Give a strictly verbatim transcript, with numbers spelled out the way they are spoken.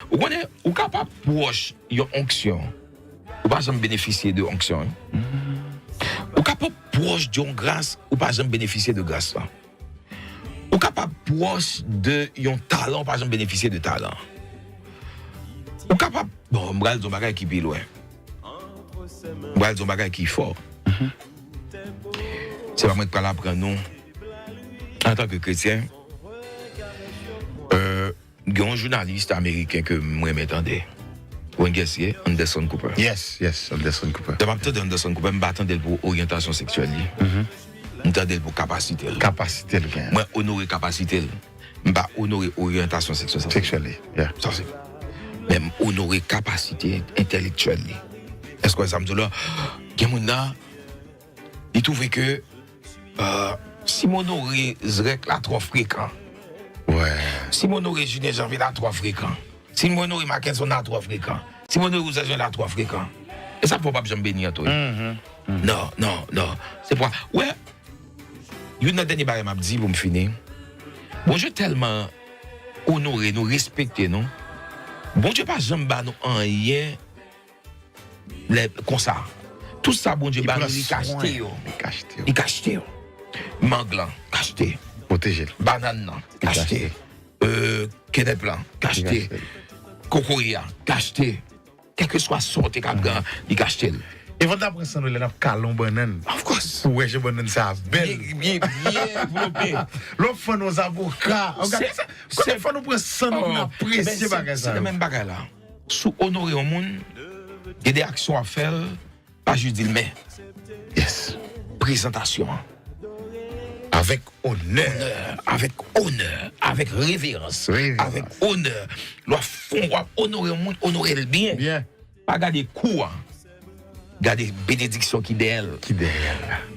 Ou konnen, ou kapab pwòch yon onksyon, ou pa janm benefisye de onksyon an. Ou kapab pwòch de yon gras, ou pa janm benefisye de gras lan. Ou kapab pwòch de yon talan, ou pa janm benefisye de talan. Ou kapab, bon, m pral di yon bagay ki pi lwen. M pral di yon bagay ki fò. Se pa mwen ki pral aprann nou, antanke kretyen, euh, gen yon jounalis ameriken ke m renmen tande. Ou konn kiyès li ye? Anderson Cooper. Yes, yes, Anderson Cooper. Lè m ap tande Anderson Cooper, m pa tande l pou oryantasyon seksyèl li. M tande l pou kapasite l. Kapasite l gen. Mwen onore kapasite l. M pa onore oryantasyon seksyèl sa. Seksyèl li. Yeah. Sa se. Men m onore kapasite entèlektyèl li. Èske w wè sa m di w la? Gen moun la, li twouve ke, euh, si m onore Zrèk la twò frekan, Ouais. si m onore Julien Janvier la twò frekan, si m onore Mackenson la twò frekan, si m onore Rouzè Jan la twò frekan, e sa k fè w p ap janm beni an tou. Non, non, non. Se pwa. Wè, youn nan dènye bagay m ap di pou m fini. Bondye tèlman onore nou, respekte nou. Bondye pa janm ba nou anyen lè konsa. Tout sa Bondye ba nou, li ka achte yo. Li ka achte yo. Li ka achte yo. Mang lan, ka achte. Pwoteje l. Banann nan, ka achte. Euh, kenèp lan, ka achte. Kokoye a, ka achte. Kèlkeswa sa w te ka pran, li ka achte l. E fò n ta pran san nou lè n ap kale yon bannann. Of course. Pou wè jan bannann sa a bèl. Byen, byen, byen devlope. Lè w fann yon zaboka. Ou gade sa? Kote fò nou pran san nou pou n apresye bagay sa yo? Se nan menm bagay la. Si w onore yon moun, gen de aksyon w ap fè l, pa jis di l men. Yes. Prezantasyon an. Avèk onè. Avèk onè, avèk reverans, Reverans. Avèk onè. Lè w ap fon, w ap onore yon moun, onore l byen. Byen. Pa gade kou a. Gade benediksyon ki dèyè l. Ki dèyè l.